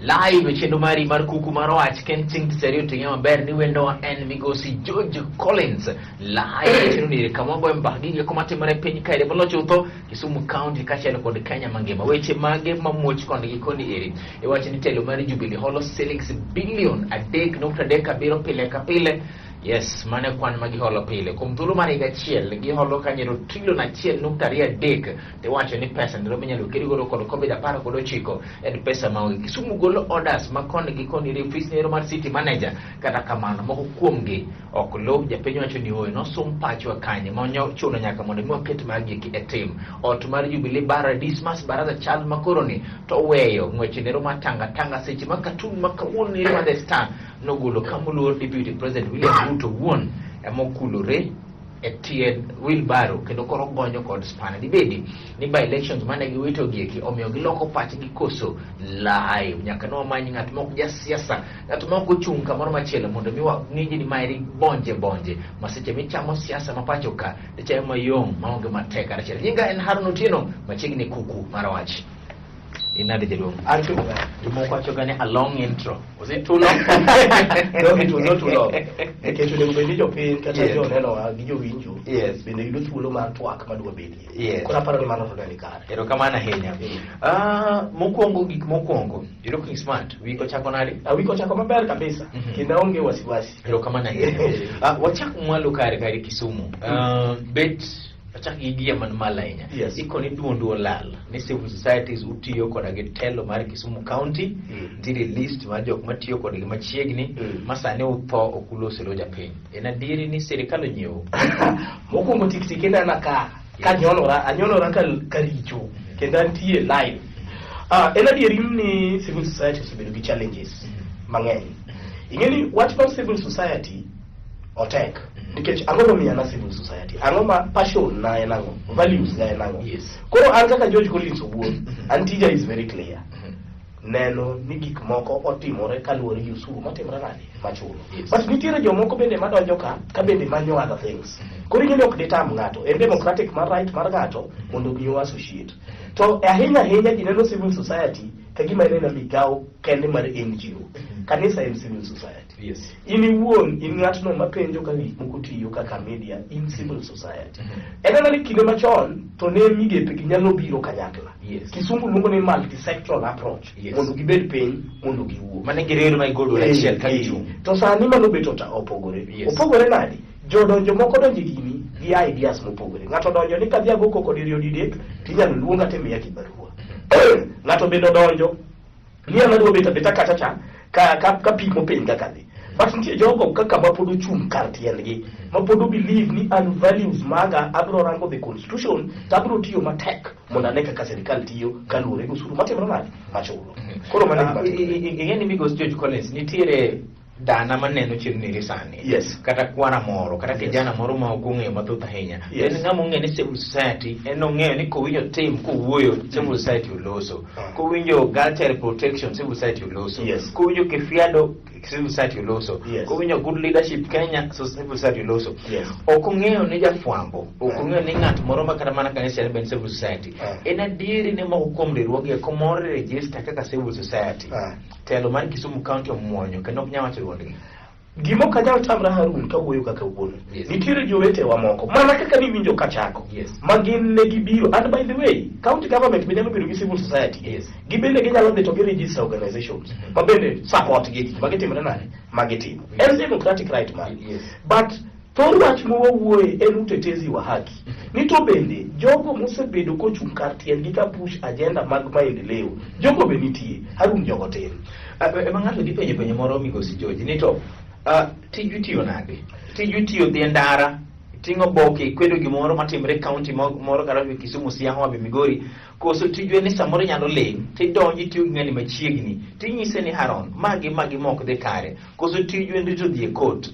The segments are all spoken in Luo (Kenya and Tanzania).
Live e chenro mari mar kuku mar wach ken chieng' tich ariyo ting'e maber ni wendowa en migosi George Collins. Live e chenro ni kama wagoyo mbaka gi gik matimore e piny kae molo chutho Kisumu County kaachiel kod Kenya mangima. Weche mage mamuoch koni gi koni eri. Iwacho ni telo mar Jubilee holo silings bilion 3.37 pile ka pile. Yes, mano e kwan ma giholo pile. Kuom thuolo mar higa achiel, giholo kanyero trilion 1.23. Tiwacho ni pesa ndalo minyalo kel godo kod Covid 19 en pesa maonge. Kisumu golo orders ma koni gi koni ere ofis nero mar city manager. Kata kamano, moko kuomgi ok luw. Japiny wacho ni ooyo, nosum pachwa kanye ma ochuno nyaka mondo mi waket magi eki e tim. Ot mar Jubilee Bara Dismas Baraza chal makoroni to oweyo ng'wech nero mar tanga tanga seche ma katun ma kawuono nero mar The Star nogolo ka moluor Deputy President William Ruto wuon ema okulore e tiend wheelbarrow kendo koro gonyo kod spana. Dibedi ni by elections mane giwito gieki omiyo giloko pachgi koso live. Nyaka ne wamany ng'at mok jasiasa, ng'at ma ok ochung' kamoro machielo mondo mi wang'inji ni maeri bonje bonje ma seche michamo siasa ma pacho ka ichamo mayom maonge matek kata achiel. Nyinga en Harun Otieno, machiegni kuku mar wach. Inade jaduong'? Antie maber. Jomoko wacho ga ni a long intro. Was it too long? No, it was not too long. Nikech onego bed ni jopiny kata jonenowa gi jowinjo bende yudo thuolo mar twak madwa bedie. Koro aparo ni mano to ne ni kare. Erokamano ahinya. Mokwongo gik mokwongo, you're looking smart. Wik ochako nade? Ah, wik ochako maber kabisa. Kendo aonge wasiwasi. Erokamano ahinya. Wachak mwalo kare kare Kisumu. Bet wachak gi gia man malo ahinya. Ikoni duondu olal ni civil societies utiyo koda gi telo mar Kisumu County. Nitiere list mar jok matiyo kodgi machiegni ma sani utho ok ulos e lo japiny. En adieri ni sirikal onyiewo? Mokwongo tik tik inena ka kanyonora anyonora ka karicho kendo antie live. En adieri ni civil society osebedo gi challenges mang'eny. Ing'e ni wach mar civil society otek nikech ang'o momiyo an a civil society, ang'o ma passion na en ang'o, values ga en ang'o. Koro an kaka George Collins owuon, an tija is very clear, neno ni gik moko otimore kaluwore gi osuru matimore nade machulo. But nitiere jomoko bende madonjo ka bende manyo other things. Koro ing'e ni ok ditam ng'ato, en democratic mar right mar ng'ato mondo omi o associate. To ahinya ahinya ji neno civil society ka gima en ena migawo kende mar NGO. Kanisa en civil society. In iwuon in ng'atno mapenjo ka gik moko tiyo kaka media in civil society. En mana ni kinde machon to ne migepe gi nyalo biro kanyakla. Kisungu luongo ni multi-sectoral approach. Mondo gibed piny mondo giwuo. Mane giriwre ma gigol duol achiel ka gichung'. To sani mano bet opogore. Opogore nade? Jodonjo moko donjo e gini gi ideas mopogore. Ng'ato odonjo ni kadhi ago koko diriyo didek tinyalo luonga timiya kibarua. Ng'ato bende odonjo ni an adwa bet abeta kacha cha ka pimo piny kaka dhi. But nitie jogo kaka ma pod ochung' kar tiendgi, ma pod o believe ni an values maga abiro rango the constitution to abiro tiyo matek mondo ane kaka sirikal tiyo kaluwore gi osuru matimore nade machulo. Koro mano e gima timore. Ing'e ni migosi George Collins nitiere dana maneno chien niri sani. Kata kwara moro, kata kijana moro ma ok ong'eyo mathoth ahinya. En ng'ama ong'eyo ni civil society, en ong'eyo ni kowinjo tim kowuoyo, civil society oloso. Kowinjo girl child protection, civil society oloso. Kowinjo Kefiado, civil society oloso. Kowinjo good leadership Kenya, so civil society oloso. Ok ong'eyo ni jafwambo, ok ong'eyo ni ng'at moro ma kata mana kanisa en bende civil society. En adieri ni moko kuom riwruoge komor register kaka civil society. Telo mar Kisumu County omuonyo kendo ok nyal wacho duondgi. Gima ok anyal tamra Harun kawuoyo kaka wuono. Nitiere jowetewa moko mana kaka niwinjo kachako. Ma gin ne gibiro and by the way county government be nyalo bedo gi civil society. Gibende ginyalo dhi to gi register organizations ma bende support gi gik ma gitimre nade ma gitimo. En democratic right mar. But thor wach ma wawuoye en utetezi wa haki. Ni to bende jogo mosebedo kochung' kar tiendgi ka push agenda mag maendeleo, jogo be nitie, Harun jogo tin. Ema ng'ato dhi penjo penjo moro migosi George ni to tiju tiyo nade? Tiju tiyo dhi e ndara, ting'o oboke, ikwedo gimoro matimore e county moro kata Kisumu, Siaya, Homa Bay, Migori, koso tiju en ni samoro inyalo ling' tidonjo itiyo gi ng'ani machiegni tinyise ni Haron, magi magi mok dhi kare, koso tiju en rito dhi e court.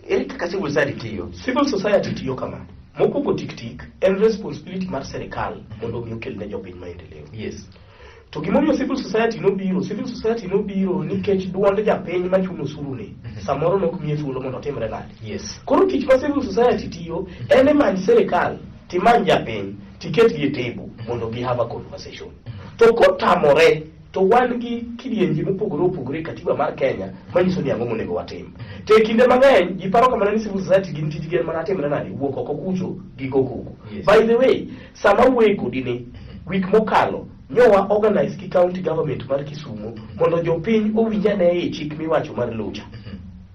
Ere kaka civil society tiyo? Civil society tiyo kama. Mokwongo tik tik en responsibility mar serikal mondo omi okel ne jopiny maendeleo. To gimomiyo civil society nobiro, civil society nobiro nikech duond japiny machulo osuru ni samoro nok miye thuolo mondo otimre nade. Koro tich ma civil society tiyo en e many serikal timany japiny tiketgi e table mondo gi have a conversation. To kotamore To wan gi kidienje mopogore opogore e katiba mar Kenya manyiso ni ang'o monego watim. To e kinde mang'eny ji paro kamano ni civil society gin tijgi en mana timre nade wuok oko kucho gi go koko. Yes. By the way, sama wuoye kodi ni week mokalo nyowa organize gi county government mar Kisumu mondo jopiny owinj ane e chik miwacho mar locha.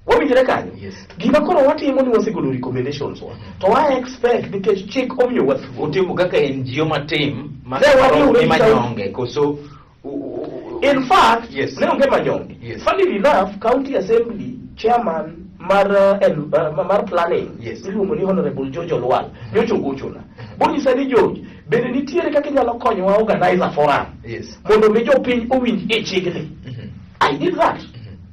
Wawinjre kanyo? Yes. Gima koro watimo ni wasegolo recommendations wa. To wa expect nikech chik omiyowa thuolo. Utimo kaka NGO matim ma Ne wariwre ni gi manyonge koso In fact, Yes. ne onge manyonge. Yes. Funnily enough, county assembly chairman mar mar planning Yes. iluongo ni Honorable George Olwal nyocha ogochona. Bonyisa ni George, bende nitiere kaka inyalo konyowa organize a forum Yes. mondo mi jopiny owinj e chikni. I did that.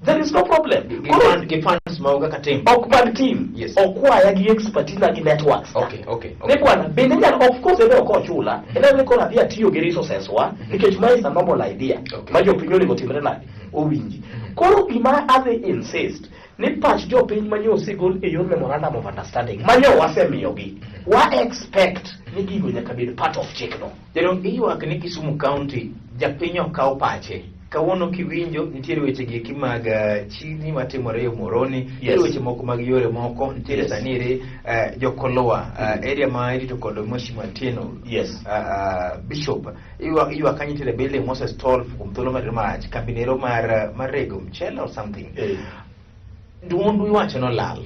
There is no problem. Gi Koro gi funds mago kaka tim. ok mag team Yes. okwaya gi expertise na gi networks. Okay. Ne bwana, bende nyalo of course ebe ok ochula, en ni koro adhi atiyo gi resources wa nikech ma is a noble idea Okay. ma jopiny onego timre nade owinji. Koro gima adhi insist ni pach jopiny manyo osegol e yor memorandum of understanding manyo wasemiyogi wa expect ni gigo nyaka bed part of chikno. Jaduong' iywak ni Kisumu County japiny ok kaw pache. Kawuono kiwinjo nitiere weche gi eki mag chini matimore e Muhoroni, nitiere weche moko mag yore moko, nitiere sani ere Jokolowa, area ma irito kod Mheshimiwa Atieno. Yes. Bishop ywak ka nitiere building mosestall kuom thuolo mar marach, kambi nero mar rego mchele or something. Duondu iwacho nolal.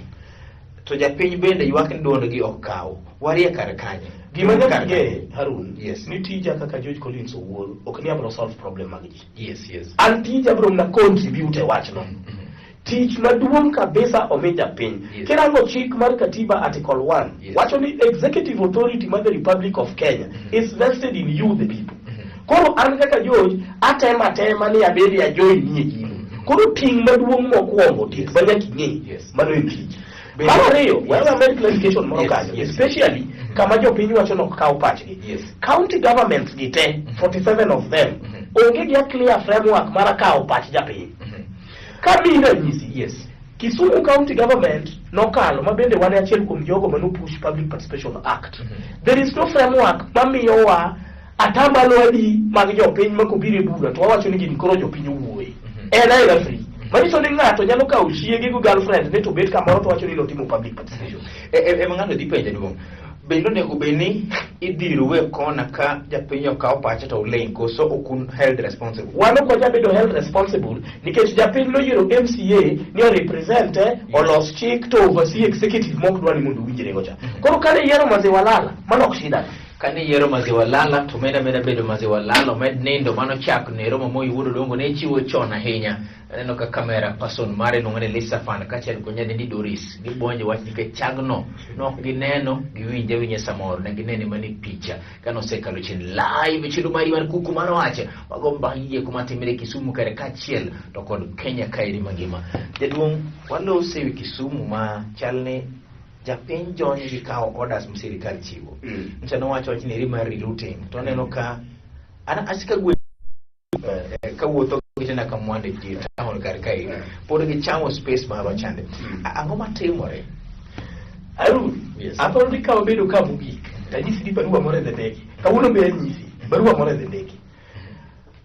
To japiny bende ywak ni duondgi ok kaw. Warie kar kanye? Gima nyaka Kar ing'e kanye? Harun, Yes. ni tija kaka George Collins Owuor ok ni abro solve problem mag ji. Yes. An tija abro mana contribute e wachno. Tich maduong' kabisa omi japiny. Yes. Kirango chik mar katiba article 1 Yes. wacho ni executive authority mar the Republic of Kenya is vested in you the people. Koro an kaka George atemo atema ni abedi ajoin nie gino. Koro ting' maduong' mokwongo tich ma nyaka ing'e Yes. mano en tich. Bende- Mar ariyo, Yes. we amed clarification moro Yes, kanyo, yes. especially kama jopiny wacho ni ok kaw pachgi. Yes. County governments gi te, 47 of them, onge gi a clear framework mar kawo pach japiny. Ka miyi ranyisi, Yes. Kisumu County Government nokalo ma bende wan e achiel kuom jogo mano push Public Participation Act. There is no framework mamiyowa atamalo adi mag jopiny ma kobiro e bura to wawacho ni gini koro jopiny owuoye. En aena free. Manyiso ni ng'ato nyalo kawo chiege go girlfriend ne to bet kamoro to wacho ni notimo public participation. Ema ng'ato dhi penjo jaduong'. Bende onego bed ni idhirou e kona ka japiny okaw pache to uling' koso ok un held responsible? Wan ok wajabedo held responsible nikech japiny noyiero MCA ni orepresent olos chik to oversee executive mok dwa ni mondo owinjre go cha. Koro kane yiero Maziwa Lala, mano ok shida. Kane yiero Maziwa Lala to med ameda bedo Maziwa Lala omed nindo mano chak nero ma Moi wuod Odongo ne chiwo chon ahinya. Aneno ka camera person mare iluongo ni Lisa Fan kaachiel kod nyadendi Doris gibonjo wach nikech chagno nok gineno giwinje awinja samoro ne ginene mana e picha kane osekalo chien live chenro mari mar kuku mar wach wago mbaka yie kuma timre Kisumu kare kaachiel to kod Kenya kaeri mangima. Jaduong' walose ewi Kisumu ma chal ni japiny jony gi kawo orders ma sirikal chiwo. Nyocha nowacho wach ni eri mar rerouting to aneno ka an asika gwe kawuotho gi tena ka mwande ji town kar kaeri pod gichamo space marwa chande. Ang'o matimore? Harun, Yes. aparo ni ka wabedo ka mogik, tanyisi ni barua moro e dhi ndiki. Kawuono be anyisi, barua moro e dhi ndiki.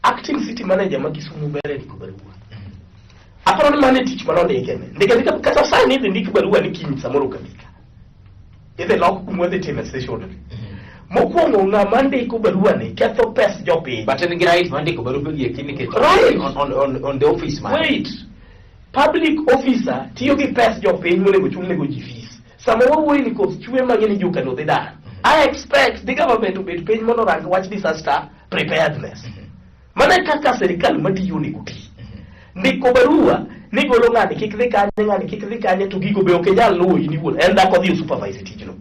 Acting city manager ma Kisumu ber e ndiko barua. Aparo ni mano e tich manondike ne. Ndike andika kata sani idhi ndik barua ni kiny samoro ok abi ka. Idhi lok kuma wadhi time session ni. Mokwongo ng'ama ndiko barua ni ketho pes jopiny. But en gi right mar ndiko barupe gi eki nikech Right. on the office man. Wait. Public officer tiyo gi pes jopiny monego chulnego ji fees. Sama wawuoyo ni koth chwe mang'eny ni jokano dhi dar. I expect the government obed piny mondo orang wach disaster preparedness. Mano e kaka sirikal matiyo onego ti. Ndiko barua ni golo ng'ani kik dhi kanye, ng'ani kik dhi kanye to gigo be ok inyal luwo in iwuon. En dak odhi o supervise tijno.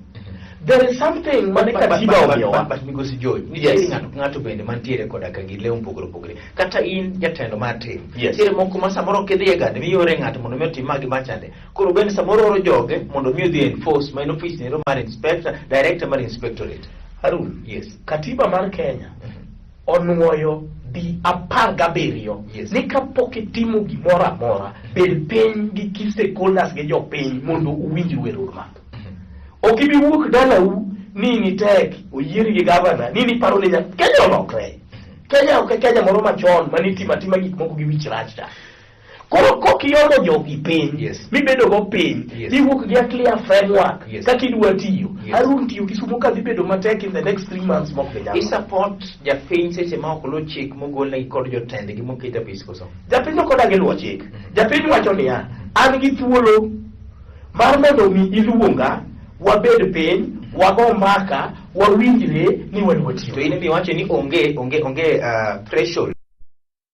There is something mane katiba omiyowa. But migosi George, nitiere ng'ato ka ng'ato bende mantiere koda ka gi leo mopogore opogore. Kata in jatelo mar tim. Yes. Nitiere moko ma samoro kidhi e gadi miore ng'ato mondo mi otim ma gi machande. Koro bende samoro oro joge mondo mi odhi enforce ma en ofis nero mar inspector, director mar inspectorate. Harun, Yes. katiba mar Kenya onuoyo di 17 Yes. ni kapok itimo gimoro amora bed piny gi key stakeholders gi jopiny mondo uwinjru e roadmap. Ok ibi wuok dalau ni nitek oyieri gi gavana ni niparo ni Kenya olokre. Kenya ok e Kenya moro machon manitimo atima gik moko gi wich rach cha. Koro kok iomo jogi piny, mibedo go piny, miwuok gi a clear framework kaka idwa tiyo. Harun, tiyo Kisumo ka dhi bedo matek in the next 3 months mok ginyalo. I support japiny seche ma ok luw chik mogolnegi kod jotendgi moket e apis koso? Japiny ok odagi luwo chik. Japiny wacho niya, an gi thuolo mar mondo mi iluonga, wabed piny, wago mbaka, wawinjre ni wadwa tiyo. To in emiwacho ni onge threshold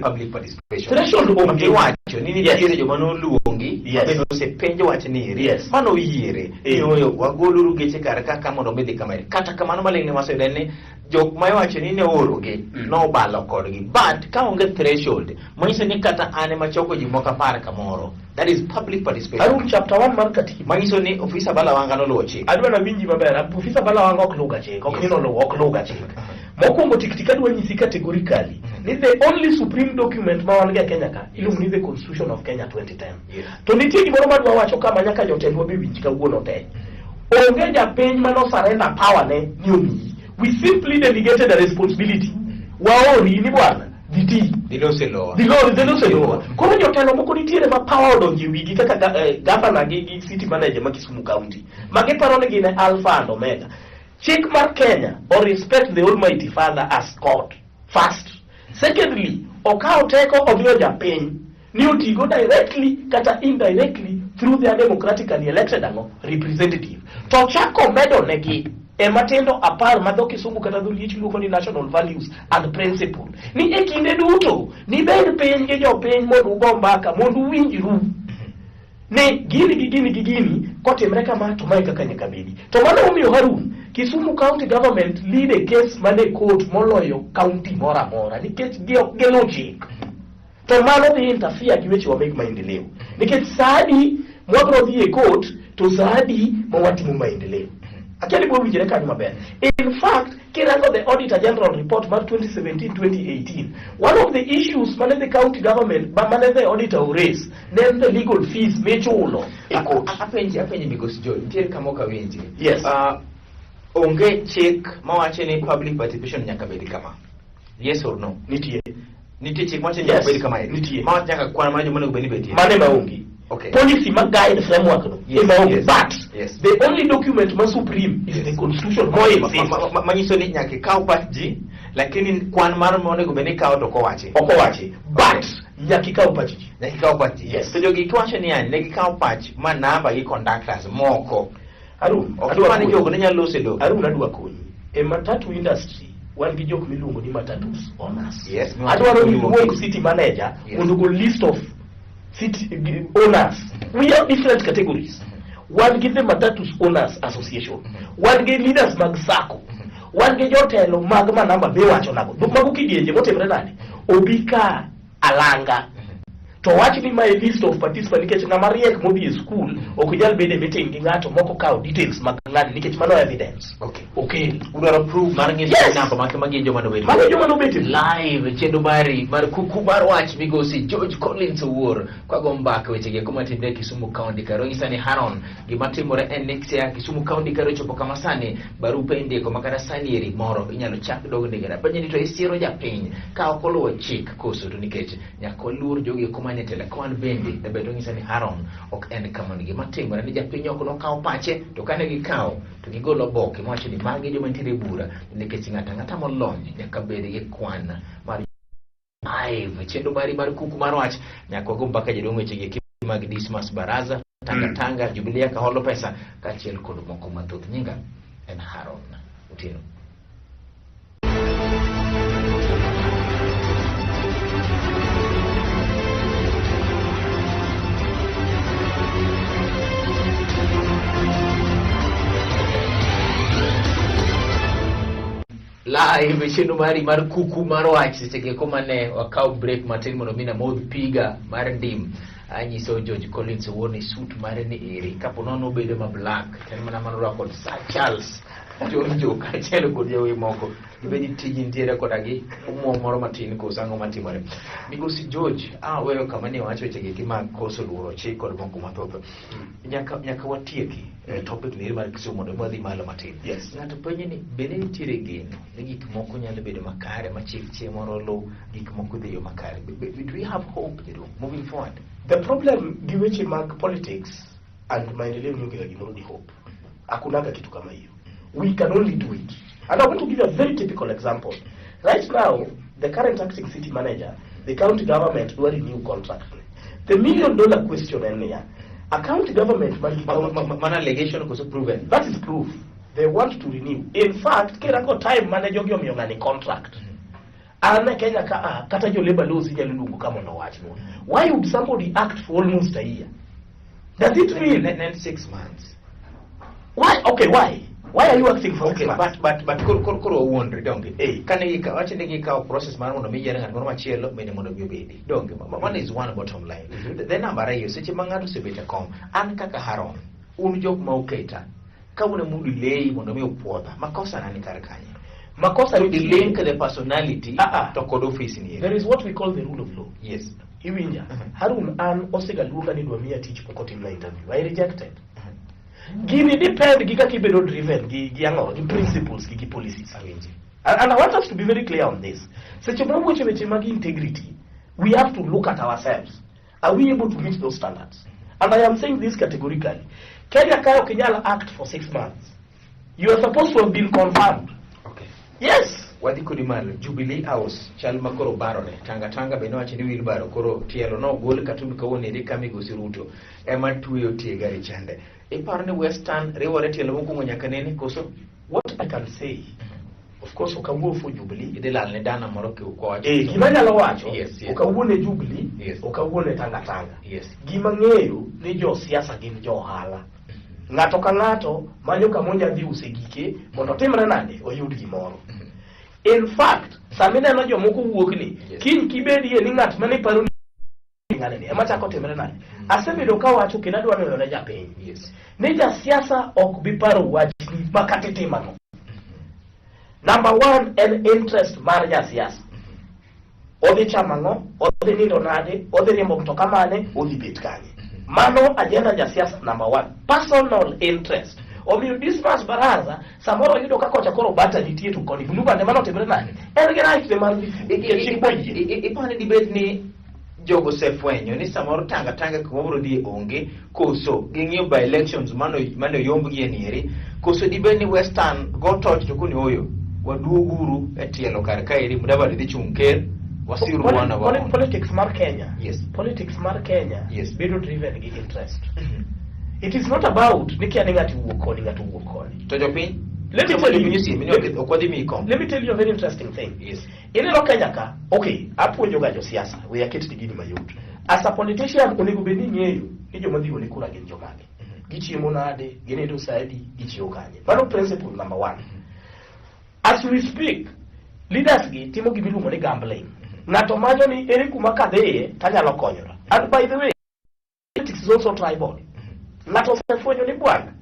public participation. Threshold onge. Iwacho ni nitiere joma noluongi mabende osepenj wach ni eri mano oyiere ni oyo wagoluru geche kar ka mondo mi dhi kama eri. Kata kamano, maling'ne waseyudo en ni jok ma iwacho ni ne oorogi nobalo kodgi, but ka onge threshold manyiso ni kata an ema choko ji moko 10 kamoro, that is public participation. Harun, chapter 1 mar katiba manyiso ni ofisa Balawanga noluwo chik. Adwa nawinji maber. Ofisa Balawanga ok luga chik, ok ni noluwo, ok luga chik. Mokwongo tik tik, adwa nyisi categorically ni the only supreme document ma wan go e Kenya ka iluongo ni the Constitution of Kenya 2010. To nitie gimoro madwa wacho ka ma nyaka jotendwa be winj kawuono te. Onge japiny mano surrender power ne ni omiyi. We simply delegated a responsibility. Waori ni bwana, dhi ti. Dhilose lowa. Dhilose lowa. Koro jotelo moko nitiere ma power odonjo e wigi kaka governor gi city manager ma Kisumu County. Ma giparo ni gin e alpha and omega. Chik mar Kenya o respect the Almighty Father as God first. Secondly, okawo teko omiyo japiny ni otigo directly kata indirectly through their democratically elected ang'o representative. To chako medo negi e matindo 10 ma dho Kisungu kata dho Liech luongo ni national values and principle. Ni e kinde duto nibed piny gi jopiny mondo ugo mbaka, mondo uwinjru ni gini gi gini gi gini kotimre kama, to mae kaka nyaka bedi. To mano omiyo, Harun, Kisumu County Government lead a case mane court moloyo county moro amora nikech gi ok giluw chik. To mano dhi interfere gi wechewa mag maendeleo, nikech sa adi mwabro dhi e court to sa adi ma watimo maendeleo? Akia ni bwawinjre kanyo maber. In fact, kirango the Auditor General report mar 2017-2018, one of the issues mane the county government mane the auditor raise ne en the legal fees michulo e court. Apenji, migosi Joy, nitiere kama ok awinji. Yes. Onge chik mawacho ni public participation nyaka bed kama, yes or no? Nitie. Nitie chik mawacho ni Yes, nyaka bed kama eri? Nitie. Mawacho nyaka kwan mar joma onego bed ni betie? Mane maonge. Policy ma guide framework no ema onge, but the only document ma supreme is the Constitution mo exist. Manyiso ni nyaka ikaw pach ji, lakini kwan mar monego bed ni ikawo to ok owachi. Ok owachi, but nyaka ikaw pach ji. Nyaka ikaw pach ji. Yes. To jogi kiwacho ni yani ne gikawo pach ma namba gi conductors moko. Harun, Ok adwa mani konyi. jogo ne nyalo loso e lowo. Harun, adwa konyi. E matatu industry wan gi jok miluongo ni matatus owners. Yes. Adwaro ni iluong city manager mondo ogol list of city owners. We have different categories. Wan gi the Matatus Owners Association, wan gi leaders mag SACCO, wan gi jotelo mag manamba miwacho nago. Mago kidienje motimre nade obi ka alanga to wach ni mae list of participants, nikech ng'ama riek modhi e school ok nyal bedo e meeting gi ng'ato moko kawo details mag ng'ani, nikech mano evidence. Okel. Udwaro proof mar nyiso namba make magi joma nobedo. Mago joma nobet e live chenro mari mar Kuku mar Wach, migosi George Collins Owuor kwago mbaka weche gi kuma timre e Kisumu County. Karo nyisa ni, Haron, gima timore en ni kia Kisumu County karo chopo kama sani barupe indiko ma kata sani eri moro inyalo chak dog ndike. Penjo ni to isiero japiny ka ok oluwo chik koso? To nikech nyaka waluor jogi kuma nie telo ka wan bende daber. To nyisa ni, Haron, ok en kamano. Gima timore ni japiny ok nokawo pache, to kane gikawo to gigolo oboke mawacho ni magi joma nitiere e bura, nikech ng'ato ang'ata molony nyaka bed gi kwan mar live chenro mari mar Kuku mar Wach. Nyaka wago mbaka jaduong' weche gi mag Dismas Baraza, Tanga Tanga, Jubilee ka holo pesa kaachiel kod moko mathoth. Nyinga en Haron Otieno. Live chenro mari mar Kuku mar Wach. Seche go mane wakaw break matin mondo mi namodh piga mar ndim, anyiso George Collins owuon ni suit mare ni eri kapo nono obedo ma black to en mana manorwako kod Sir Charles. Jonjo kaachiel kod yawuoyi moko. Gibed ni tiji nitiere koda gi omuom moro matin koso ang'o matimore. Migosi George, aweyo kama ne wacho weche gi mag koso luoro chik kod moko mathoth. Nyaka watieki topic ni mar Kisumu mondo wadhi malo matin. Yes. Ng'ato penjo ni bende nitiere geno ni gik moko nyalo bedo makare ma chik chieng' moro luw gik moko dhi e yo makare. Do we have hope, jaduong', moving forward? The problem gi weche mag politics and maendeleo ni onge ga gimoro ni hope. Hakunaga kitu kama hiyo. We can only do it. And I want to give you a very typical example. Right now, the current acting city manager, the county government dwa renew contract. The $1 million question en niya, a county government man gi Mana allegation koso proven? That is proof. They want to renew. In fact, kirango time mane jogi omiyo ng'ani contract. An e Kenya ka a kata jo labor laws inyalo luongo ka mondo owachnwa. Why would somebody act for almost a year? Does it mean Ne 6 months. Why? Okay, why? Why are you acting for 6 months? But koro wawuondre donge? Eh. Kane gikawo wacho ni gikawo process mar mondo mi yier ng'at moro machielo bende mondo mi obedi. Donge? One is one bottom line. Then namba ariyo, seche ma ng'ato osebet e kom, an kaka Haron, un jok ma oketa, ka un ema udelay mondo mi upuodha, makosa na ni kar kanye? Makosa To nitie. link the personality Ah, ah. to kod office ni. There is what we call the rule of law. Iwinja? Harun, an osega luonga ni dwa miya tich pok otimna interview. I rejected. Gini depend gi kaka ibedo driven gi ang'o, gi principles gi policies. Awinji. And I want us to be very clear on this. Seche ma weche weche mag integrity, we have to look at ourselves. Are we able to meet those standards? And I am saying this categorically. Kenya ka ok inyal act for 6 months. You are supposed to have been confirmed. Yes. Wadhi kodi malo. Jubilee House chal ma koro barore. Tanga Tanga be nowacho ni wheelbarrow koro tielo nogol Katumbi kawuono eri ka migosi Ruto ema tweyo tie gari chande. Iparo ni Western riwore tielo mokwongo nyaka nene koso? What I can say, of course, ok awuo for Jubilee. Idhi lal ne dana moro kwawacho. Gima anyalo wacho, ok awuo ne Jubilee, ok awuo ne Tanga Tanga. Gima ng'eyo ni josiasa gin jo ohala. Ng'ato ka ng'ato manyo kama onya dhi use gike mondo otimre nade oyud gimoro. In fact, sama ineno jomoko wuok ni, kiny kibedie ni ng'at mane paro ni ng'ane ni ema chako timre nade. Asebedo kawacho kendo adwa neno ne japiny. Ni jasiasa ok bi paro wachni ma kata itimo ang'o. Number one en interest mar jasiasa. Odhi chamo ang'o, odhi nindo nade, odhi riembo mtoka mane, odhi bet kanye. Mano agenda jasiasa number one. Personal interest. Omiyo Dismas Baraza samoro yudo ka kocha koro bata nitie to koni Blue Band ema notimre nade. En gi right ne mar dhi nikech chik boyie. Iparo ni dibed ni jogo osefwenyo ni samoro Tanga Tanga kuma biro dhi onge koso ging'iyo by elections mane oyomb gi e nieri koso dibed ni Western go torch to koni oyo waduoguru e tielo kar kaeri Mudavadi dhi chung' ker wasiru wana wa Politics mar Kenya. Yes. Politics mar Kenya bedo driven gi interest. It is not about ni kia ni ng'ato wuok koni, ng'ato wuok koni. To jopiny Let me tell you. Jopiny osiemi ni ok wadhi miyi kom. Let me tell you a very interesting thing. Ineno Kenya ka, okay, apuonjo ga josiasa, we aket ni gini mayot. As a politician, onego bed ni ing'eyo ni joma dhi goni kura gin jomage. Gichiemo nade, ginindo sa adi, gichiewo kanye. Mano principle number one. As we speak, leaders gi timo gima iluongo ni gambling. Ng'ato manyo ni ere kuma kadhiye tanyalo konyora. And by the way, politics is also tribal. Ng'ato osefwenyo ni bwana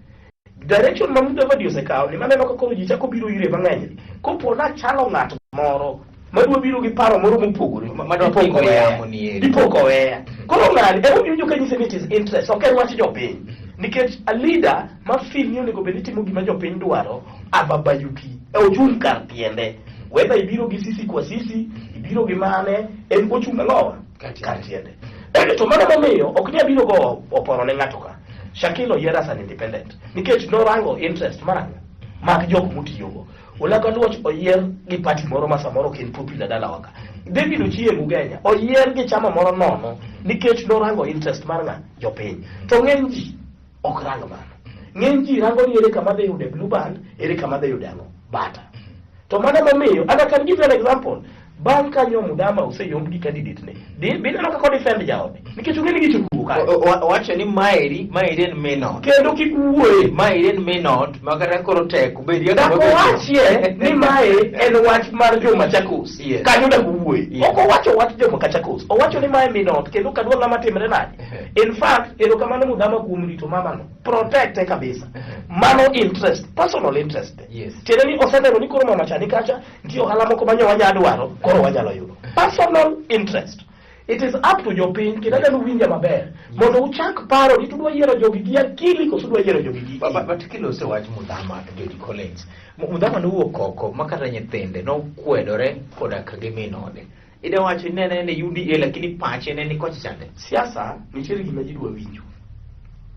direction ma Mudavadi osekawo ni maneno ka koro ji chako biro ire mang'eny ni kopo nachalo ng'at moro madwa biro gi paro moro mopogore Madwa dipo pingo koweya. yamo ni eri. Dipo koweya. Koro ng'ani ema iwinjo ka nyise ni it is interest, ok en wach jopiny, nikech a leader ma feel ni onego bed ni timo gima jopiny dwaro ababayuki e ochung' kar tiende, whether ibiro gi sisi kwa sisi, ibiro gi mane, en ochung' ang'owa Kar tiende. Kar tiende. To mano momiyo ok ni abiro go oporo ne ng'ato ka. Shakil oyier as an independent nikech norango interest mar ang'o mag jok motiyogo. Olaga Luoch oyier gi party moro ma samoro ok en popular dalawa ka. David Ochieng Ugenya oyier gi chama moro nono nikech norango interest mar ng'a jopiny. To ng'eny ji ok rang mano. Ng'eny ji rango ni ere kama dhi yude Blue Band, ere kama dhi yude ang'o bata. To mano momiyo, and I can give you an example. Bang' kanyo Mudama oseyomb gi candidate ne. Di bineno kaka odefend jaode. Nikech ong'e ni gichopo kanyo. Owacho ni maeri en minot. Kendo kik wuoye. Maeri en minot ma kata koro tek obed kaka Dak nobedo. owachie ni mae en wach mar jo Machakos. Kanyo dak owuoye. Ok owacho wach jo Machakos. Owacho ni mae minot kendo kadwa ng'ama timre nade. In fact, erokamano Mudama kuom rito mamano. Protect e kabisa. Mano interest, personal interest. Tiende ni oseneno ni koro mama cha ni kacha, nitie ohala moko ma nyo wanya dwaro, koro wanyalo yudo. Personal interest. It is up to jopiny, kendo adwa ni uwinja maber, mondo uchak paro ni tudwa yiero jogi gi akili koso udwa yiero jogi gi But kilose wach Mudhama, George Collins. Mudhama nowuok oko ma kata nyithinde nokwedore koda ka gi min ode. Ida wacho ni ne en e UDA lakini pache ne ni kocha chande. Siasa nitiere gima ji dwa winjo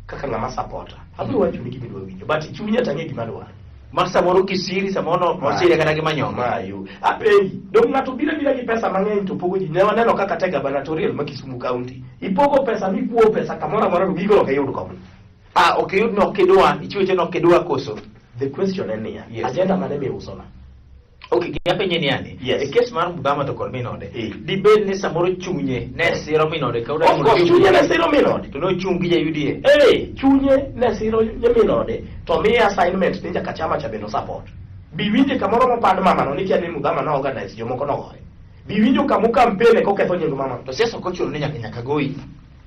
kaka ng'ama supporter. Abiro wacho ni gima idwa winjo, but chunya to ang'e gima adwaro. Mar samoro kisiri samoro nosire kata gi manyonge. Mayo. Apenji, dong ng'ato biro abira gi pesa mang'eny to pogo ji. Ne waneno kaka te gubernatorial ma Kisumu County. Ipogo pesa mikuo pesa kamoro amora to gigo ok iyud komno. Ah, ok iyud ni ok idwa, ichiwo ni ok idwa koso. The question en niya, agenda mane miusona? Ok, gima penje ni ani. Yes. E kes mar Mudhama to kod min ode. Eh. Dibed ni samoro chunye ne siro min ode ka Of course, chunye ne siro min ode. To nochung' gi ja UDA. Eh, chunye ne siro min ode to miye assignment ni nyaka chama cha bende support. Bi winje kamoro mopand mamano ni kia ni Mudhama no organize jomoko nogoye. Bi winjo kamo campaign koketho nying mamano. To siasa ok ochuno ni nyaka goyi.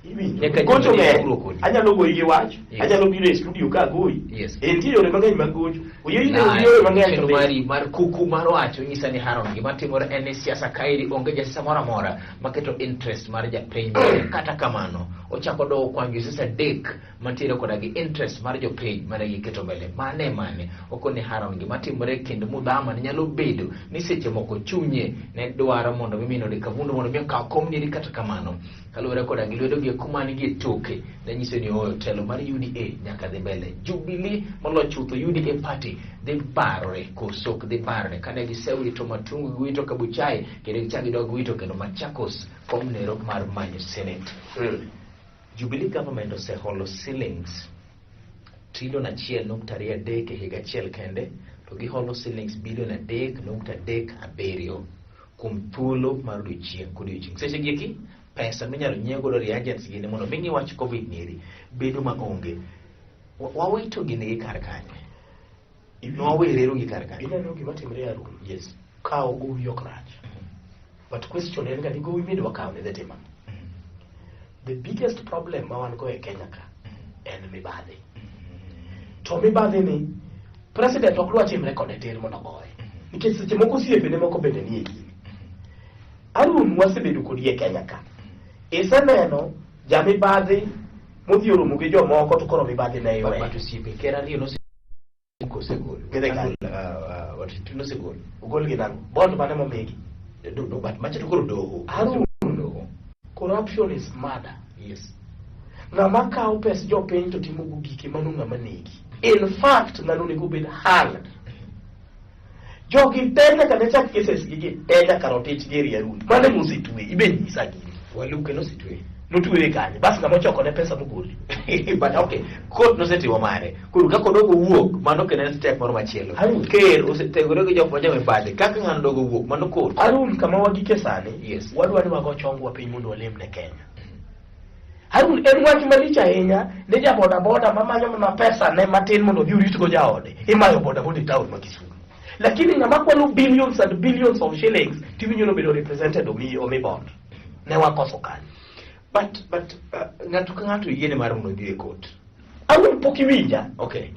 Iwinjo. Nyaka Gocho ji ng'eny. biro kodi. Anyalo goyi gi wach, Yes. anyalo biro e studio ka agoyi. Yes. E nitie yore mang'eny mag gocho. Oyie Nae, yore mang'eny to chenro be- mari mar kuku mar wacho nyisa ni Haron gima timore en ni siasa kaeri onge jasiasa moro amora maketo interest mar japiny mbele. Kata kamano ochako dowo kwan josiasa adek mantiere koda gi interest mar jopiny mane giketo mbele. Mane mane okoni Haron gima timore e kind Mudhama ni nyalo bedo ni seche moko chunye ne dwaro mondo mi min ode Kavundo mondo mi okaw kom niri kata kamano kaluwore koda gi lwedo gi kuma nigi e toke ne nyiso ni ooyo telo mar UDA nyaka dhi mbele. Jubilee moloyo chutho UDA party dhi barore koso ok dhi barore kane gisewito Matungu giwito Kabuchai kendo gichak gidog giwito kendo Machakos kom nero mar manyo Senate. Jubilee government oseholo shillings trilion 1.23 e higa achiel kende to giholo shillings bilion 3.37 kuom thuolo mar odiochieng' kodiochieng'. Seche gi eki pesa minyalo nyiew godo reagents gini mondo mi ng'i wach COVID nieri bedo maonge. Wawito gini gi kar kanye? Nwawerero gi kar kanye? Ineno gima timre Harun? Yes. Kawo gowi ok rach. But question en ga ni gowi midwa kawo ni dhi timo ang'o? The biggest problem ma wan go e Kenya ka en mibadhi. To mibadhi ni president ok dwa timre kode tir mondo ogoye. Nikech seche moko osiepene moko bende nie gini. Harun wasebedo kodi e Kenya ka. Iseneno jamibadhi modhi oromo gi jomoko to koro mibadhi ne But iweyo. but osiepe ker ariyo nosegol. Gidhi kanye? Nosegol. Ogol gi nang'o? Bond mane momigi? No, but macha to koro doho. Harun. Doho. Corruption is murder. Yes. Ng'ama kawo pes jopiny to timo go gike mano ng'ama negi. In fact, ng'ano onego bed hanged. Jogi te nyaka ne chak cases gi gi te nyaka rotich gi eri Harun. Mano ema osetwe, ibe nyisa gini. Waluke nosetwe. Notweye kanye? Bas ng'ama ochoko ne pesa mogoli. But okay, court nosetimo mare. Koro kaka odogo wuok, mano kendo en step moro machielo. Harun. Ker osetegore gi jok ma jomibadhi. Kaka ng'ano dogo wuok, mano court. Harun, kama wagike sani, Yes. wadwa ni wago chongwa piny mondo walem ne Kenya. Harun, en wach malich ahinya ne ja boda boda mamanyo mana pesa ne matin mondo odhi oritgo jaode. Imayo boda boda e town ma Kisumu. Lakini ng'ama kwalo billions and billions of shillings tiwinjo nobedo represented omi bond. Ne wakoso kanyo. But ng'ato ka ng'ato yiene mar mondo odhi e court. Harun pok iwinja. Okay.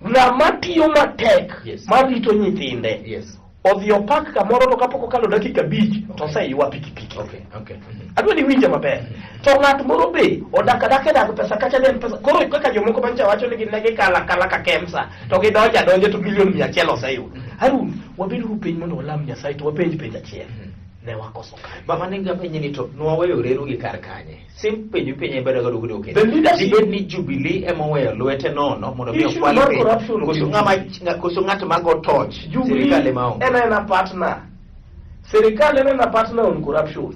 Ng'ama tiyo matek Yes. mar rito nyithinde Yes. odhi opak kamoro to kapok okalo dakika 5 to oseywa pikipiki. Okay, okay. Adwa ni iwinja maber. To ng'at moro be odak adaka e dag pesa kacha ne en pesa. Koro kaka jomoko mancha wacho ni gin ne gikalo akala ka Kemsa to gidonjo adonja to milion 100 oseyudo. Harun, wabeduru piny mondo walam Nyasaye to wapenj penj achiel. Ne wakoso kanye? Ba mane nga penje ni to nwaweyo reru gi kar kanye? Sim penjo penje bedo ga dugo The leadership- Dibed ni Jubilee ema oweyo lwete nono mondo mi Issue okwal mar piny. corruption Koso ok ng'ama koso ng'at ma go torch Jubilee sirikal ema onge. en ena partner. Sirikal en ena partner on corruption.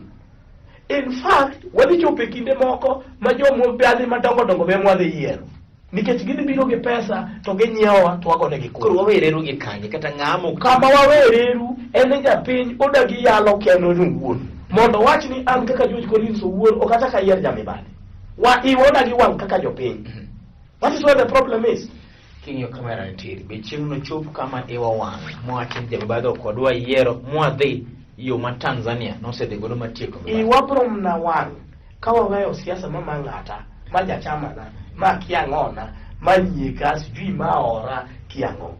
In fact, wadhi chopo e kinde moko ma jomobadhi madongo dongo be ema wadhi yiero. Nikech gidhi biro gi pesa to ginyiewowa to wagonegi Koro kura. wawe reru gi kanye kata ng'ama ok Kama wawe reru en ni japiny odagi yalo kendo en owuon. Mondo owach ni an kaka George Collins owuon ok achak ayier jamibadhi. Wa iwa odagi wang' kaka jopiny. That is where the problem is. King'iyo kamera nitie be chieng' nochop kama iwa wang' mwacho ni jamibadhi ok wadwa yiero mwadhi yo ma Tanzania nosedhi godo matieko mibadhi. Iwa bro mna wang' ka waweyo siasa ma mang'ata, ma jachamana, ma kia ang'ona, Ma nyieka, sijui ma ora, kiang'o.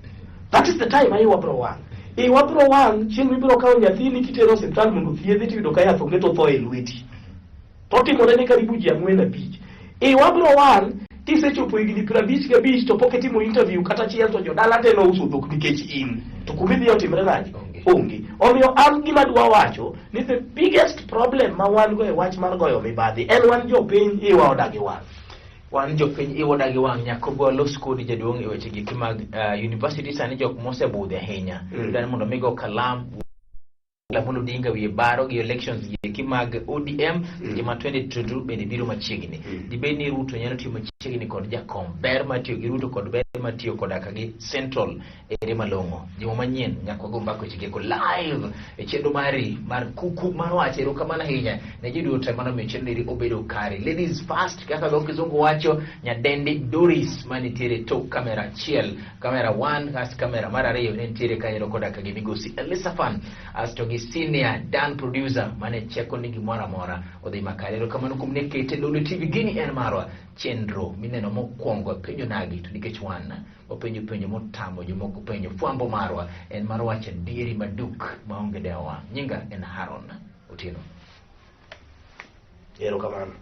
That is the time iwa bro wang'. Iwa bro wang' chieng' mibiro kawo nyathini kitero osiptal mondo othiedhi tiyudo ka yath onge to otho e lweti. To timore ne karibu ji ang'wen abich. Iwa bro wang' kisechopo higni 55 to pok itimo interview kata achiel to jodala te nouso dhok nikech in. To kumidhi otimre nade? Onge. Onge. Omiyo an gima adwa wacho ni the biggest problem ma wan go e wach mar goyo mibadhi en wan jopiny iwa odagi wang'. Wan jopiny iwa odagi wang'. Nyaka walos kodi jaduong' e weche giki mag university sani jok mosebudho ahinya. Dwani mondo mi go kalam Amolo Odinga wiye baro gi elections gi mag ODM seche ma 2022 bende biro machiegni. Dibed ni Ruto nyalo tiyo machiegni kod Jakom. Ber mar tiyo gi Ruto kod ber mar tiyo koda ka gi Central ere malong'o. Juma manyien nyaka wago mbaka weche gieko live e chenro mari mar kuku mar wach. Erokamano ahinya ne ji duto mano miyo chenro eri obedo kare. Ladies first kaka dho kizungu wacho, nyadendi Doris manitiere tok kamera achiel, kamera 1 kas kamera mar ariyo ne nitiere kanyo koda ka gi migosi Elisafan asto gi senior Dan producer mane cheko ni gimoro amora odhi makare. Erokamano kuom ne kete Lolwe TV, gini en marwa chenro mineno mokwongo penjo nagi to nikech wan wapenjo penjo motamo jomoko penjo. Fwambo marwa en mar wacho adieri maduk maonge dewo wang'. Nyinga en Haron Otieno. Erokamano.